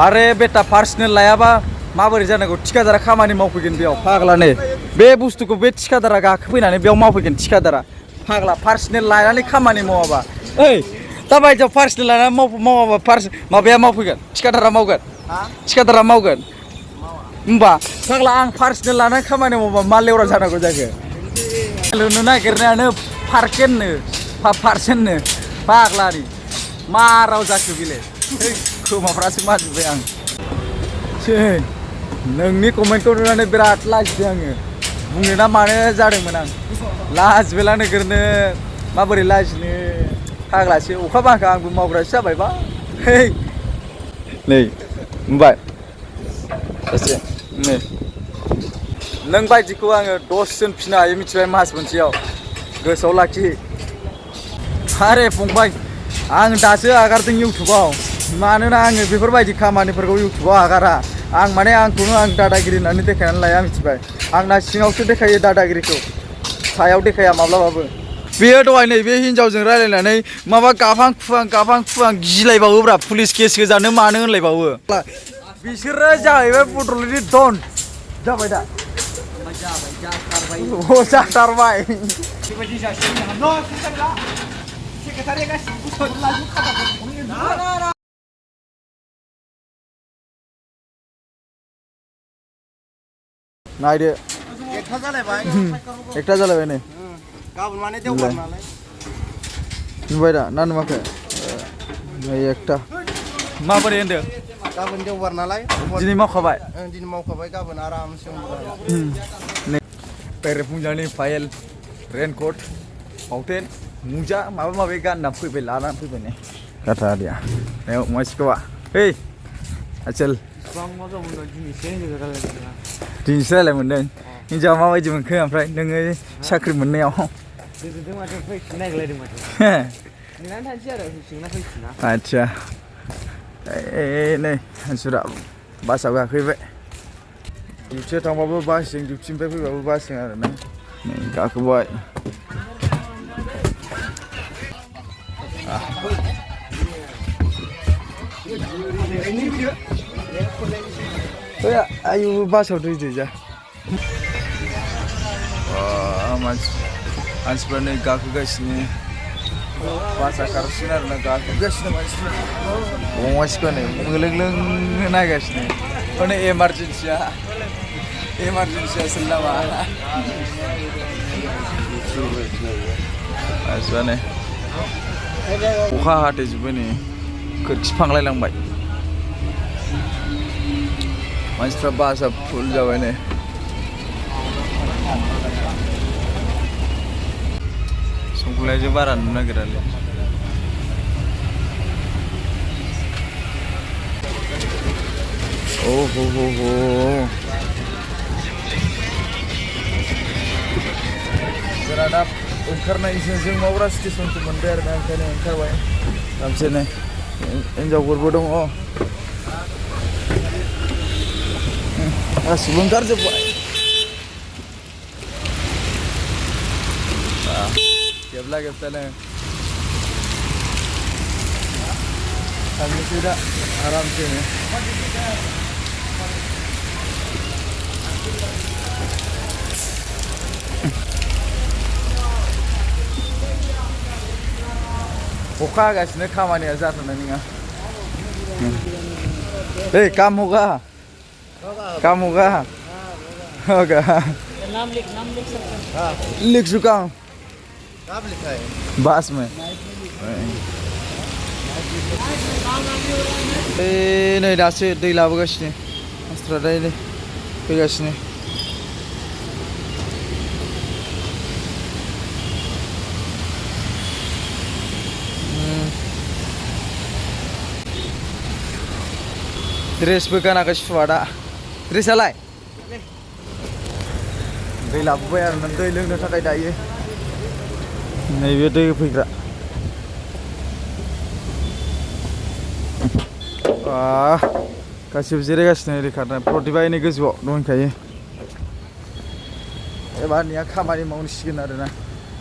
आरे बेटा पार्सनेल लायाबा माबोरै जानांगौ थिकादारा खामानि मावफैगोन बेयाव फाग्लानो बे बुस्थुखौ बे थिकादारा गाखोफैनानै बेयाव मावफैगोन थिकादारा फाग्ला पार्सनेल लानानै खामानि मावाबा ओइ दा बायदियाव पार्सनेल लानानै मावाबा माबाया मावफैगोन थिकादारा मावगोन थिकादारा मावगोन होमबा फाग्ला आं पार्सनेल लानानै खामानि मावबा मा लेवरा जानांगौ जाखो लुनो नागिरनायानो पार्सेन्टनो फाग्लानि मा राव जाखो बेलाय खोमाफ्रासो माजुबबाय आं नोंनि कमेन्टखौ नुनानै बिराद लाजिदों आङो बुंनो ना मानो जादोंमोन आं लाजिबायला नोगोरनो माबोरै लाजिनो फाग्लासो अखा बांखा आंबो मावग्रासो जाबायबा नै होनबाय सासे नै नों बायदिखौ आङो 10 जन फिनो हायो मिथिबाय मास मोनसेयाव गोसोआव लाखि आरे फंबाय आं दासो आगारदों इउटुबाव मानोना आङो बेफोरबायदि खामानिफोरखौ इउटुबाव आगारा आं माने आंखौनो आं दादागिरि होननानै देखायनानै लाया मिथिबाय आंना सिङावसो देखायो दादागिरिखौ सायाव देखाया माब्लाबाबो बेयो दहाय नैबे हिनजावजों रायलायनानै माबा गाफां खुफां गिलायबावोब्रा पुलिस केस होजानो मानो होनलायबावो बिसोरो जाहैबाय बड'लेण्डनि डन जाबाय दा जाथारबाय बेबायदि नायदो एकथा जालायबाय नै गाबोन माने देवबार नालाय नुबाय दा ना नुवाखै नै एकथा माबोरै होनदों गाबोन देवबार नालाय दिनै मावखाबाय गाबोन आरामसे बेरेफुंजानि फाइल रेनकट फाउटेन मुजा माबा माबि गानना फैबाय लानानै फैबाय नै गाथा आदिया मानसिखौआ हे आचल दिनैसो रायलाय मोनदों हिनजावा माबायदि मोनखो ओमफ्राय नोङो साख्रि मोननायाव आच्छा नै मानसिफोरा बासाव गाखोबाय डिउटियाव थांबाबो बासजों डिउटिनिफ्राय फैबाबो बासजों आरो ना नै गाखोबाय आयु बासाव दै जा मानसिफ्रा नै गाखोगासिनो बासा खारसिगोन आरो ना गाखोगासिनो मानसिफ्रा गंगासिखौ नै मोलोंलों नायगासिनो हनै इमारजेन्सिया सोलाबा मानसिफ्रा नै अखा हाथेजोब्बाय नै खोरखि फांलायलांबाय मानसिफ्रा बासा फुल जाबाय नै संखुलायजों बारा नुनो नागिरालै हो जोंना दा ओंखारनायसो जों मावग्रा स्टेसनखौ मोनबाय आरो ना ओंखायनो ओंखारबाय गामसेनो हिनजावफोरबो दङ गासिबो ओंखारजोब्बाय खेबलानो थांनोसै दा आरामसेनो अखा हागासिनो खामानिया जाथ'नाय नङा काम होगा लिख चुका हूँ कब लिखा है बस में नै दासो दै लाबोगासिनो मानसिफ्रा दा फैगासिनो ड्रेसबो गानाखै सुवा दा ड्रेसालाय दै लाबोबाय आरो ना दै लोंनो थाखाय दायो नैबे दै फैग्रा गासिबो जिरायगासिनो ओरै खारनाय प्रतिभा एनै गोजौआव दंखायो एबारनिया खामानि मावसिगोन आरो ना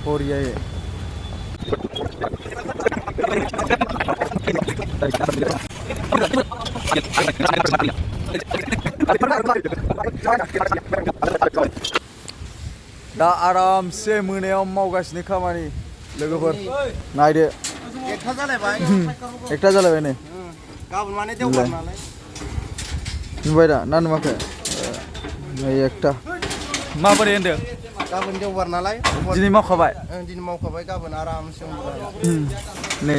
बरियायै दा आरामसे मोनायाव मावगासिनो खामानि लोगोफोर नायदो एकथा जालायबाय नै गाबोन माने देवबार नालाय नुबाय दा ना नुवाखै नै एकथा माबोरै होनदों गाबोन देवबार नालाय दिनै मावखाबाय दिनै मावखाबाय गाबोन आरामसे नै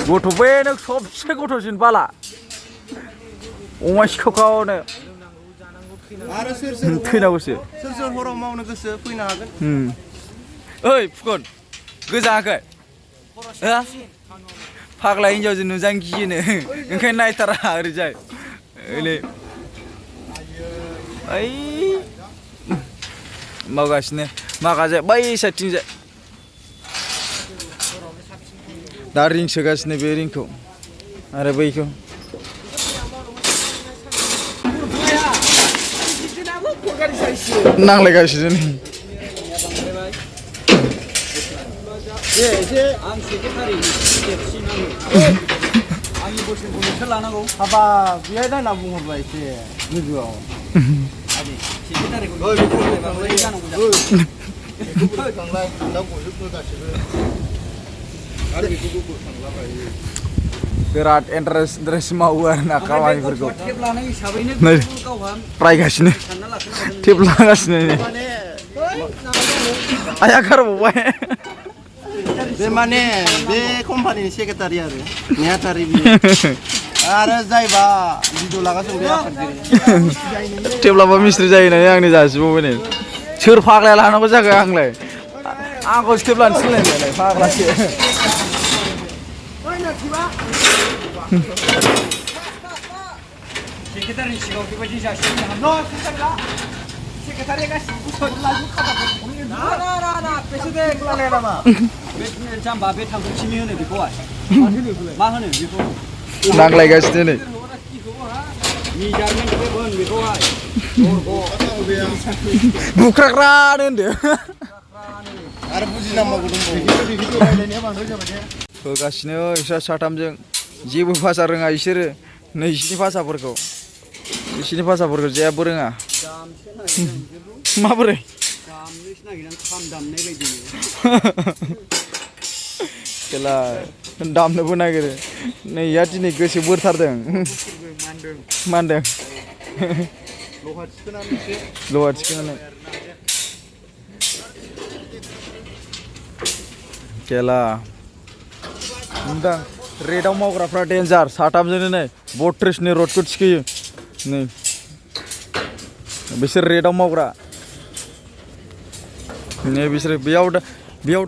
गथ'फोरनो सबसे गथ'सिन बाला अमा सिखावखावनो आरो सोर सोर थैनांगौसो सोर सोर हराव मावनो गोसो फैनो हागोन ओइ फुकन गोजाङाखै फाग्ला हिन्जावजों नुजानो गियोनो ओंखायनो नायथारा ओरैजाय ओरै ओइ मावगासिनो माखासे बै साइडथिंजाय दा रिं सोगासिनो बे रिंखौ आरो बैखौ नांलायगासिनो नै आं सेक्रेटारि आंनि बोसोनखौ नोंसोर लानांगौ हाबा बेहाय दाना बुंहरबाय एसे लोगोआव बिराद इन्टारेस्ट मावो आरो ना खामानिफोरखौ टेप लानाय हिसाबैनो गावहा फरायगासिनो टेप लागासिनो आया गारबावबाय बे माने बे कम्पानिनि सेक्रेटारि आरो नेहाथारि आरो जायबा भिडिअ लागासिनो बे आफादगिरि टेब्लाबो मिस्ट्रि जायो होननानै आंनो जासिबावबाय नै सोर फाग्लाया लानांगौ जाखो आंलाय आंखौ स्टेप लानो थिनलायनायालाय फाग्लासो सेक्रेटारिनि सिगाङाव बेबायदि जासिनो सेक्रेटारिया गासिबो बे जाम्बा बे थांखुथिमि होनो बेखौहाय मा होनो बेखौ नांलायगासिनो नै मिजारमेन्ट होन बेखौहाय बुख्राग्रानो होनदो आरो बुजिनांगौ होगासिनो बिसोर साथामजों जेबो भाषा रोङा बिसोरो नैसिनि भाषाफोरखौ बिसिनि भाषाफोरखौ जेबो रोङा माबोरै दामनोसो नागिरनानै खाम दामनाय बायदि खेला दामनोबो नागिरो नैया दिनै गोसो बोरथारदों मानदों लहा थिखोनानै खेला दा रेडआव मावग्राफ्रा डेन्जार साथामजोंनो नै 32नि रडखौ थिखोयो नै बिसोर रेडआव मावग्रा नै बिसोर बेयाव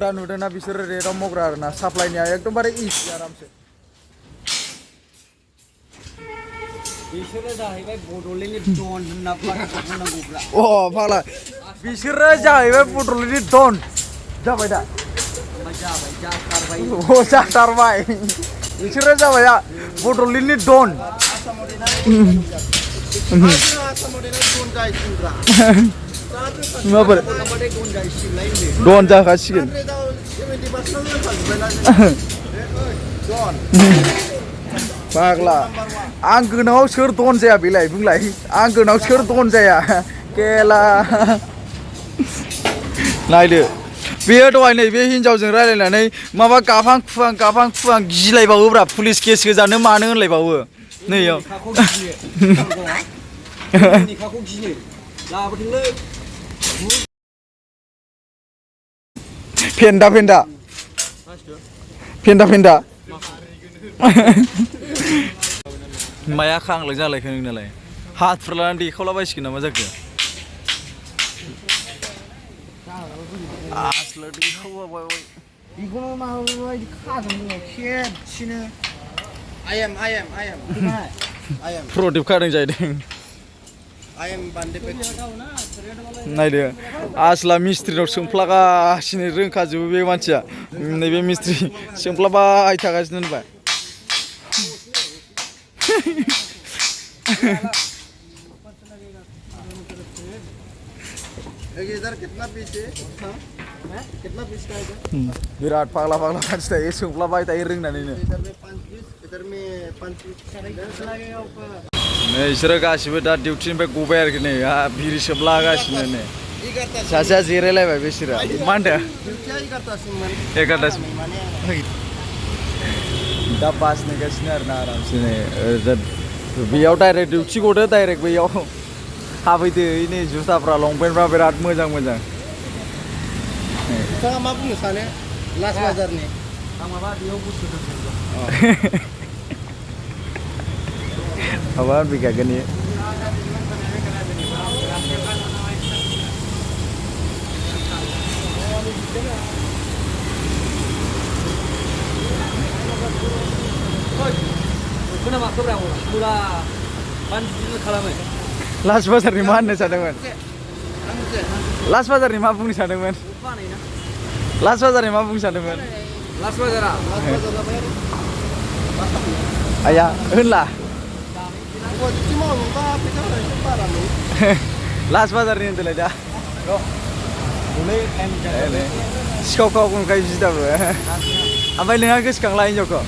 दा नुदोंना बिसोरो रेडआव मावग्रा आरोना साप्लाइनिया एकदमबारे इजि आरामसे बिसोरो जाहैबाय बड'लेण्डनि डन होनना बुंनांगौब्रा अ फाग्ला बिसोरो जाहैबाय बड'लेण्डनि डन जाबाय दा जाथारबाय बिसोरो जाबाय बड'लेण्डनि डन माबोरै डन जाखासिगोन फाग्ला आं गोनाङाव सोर डन जाया बेलाय बुंलाय आं गोनाङाव सोर डन जाया केला नायदो बेयो दहाय नै बे हिन्जावजों रायलायनानै माबा गाफां खुफां गिलायबावोब्रा पुलिस केस गोजानो मानो होनलायबावो नैयाव फेन्दा माया खांलाय जालायखो नोंनालाय हातफोर लानानै देखावलाबायसिगोन नामा जाखो आसला देखावबाय बेखौनो माबायदि खाजोबदों खेबसेनो I am प्रदीप खादों जाहैदों नायदो आसला मिस्ट्रिनाव सोंफ्लागासिनो रोंखाजोबो बे मानसिया नैबे मिस्ट्रि सोंफ्लाबाय थागासिनो होनबाय इधर कितना पीछे कितना पीस का है बिराद फाग्ला फाग्ला मानसि थायो सोंफ्लाबाय थायो रोंनानैनो इधर में 5 पीस इधर में 5 पीस लगेगा ऊपर नै बिसोरो गासिबो दा डिउटिनिफ्राय गबाय आरोखि नै बिरि सोबलागासिनो नै सासेया जिरायलायबाय बिसोरो मा होनदों ड्यूटिया 11टासिममोन 11टासिम माने दा बास नेगासिनो आरोना आरामसे नै बेयाव डाइरेक्ट डिउटि गदो डाइरेक्ट बैयाव हाबैदो नै जुथाफ्रा लंपेन्टफ्रा बिराद मोजां मोजां नोंथाङा मा बुंनो सानो लास्ट बाजारनि आं माबा बेयाव बुस्थु दोनदों माबा होनफैखागोन इयो खोनामा खोब्रा मुला बानजुजों खालामो लास्ट बाजारनि मा होननो सानदोंमोन लास्ट बाजारनि मा बुंनो सानदोंमोन लास्ट बाजारनि मा बुंनो सानदोंमोन लास्ट बाजारा आया होनला ड्यूटी मावोबा फैसा होनायसो बारा मोनो लास्ट बाजारनि होनदोलाय दा सिखाव खाव नंखाय बिदाबो ओमफ्राय नोंहा गोसोखांला हिनजावखौ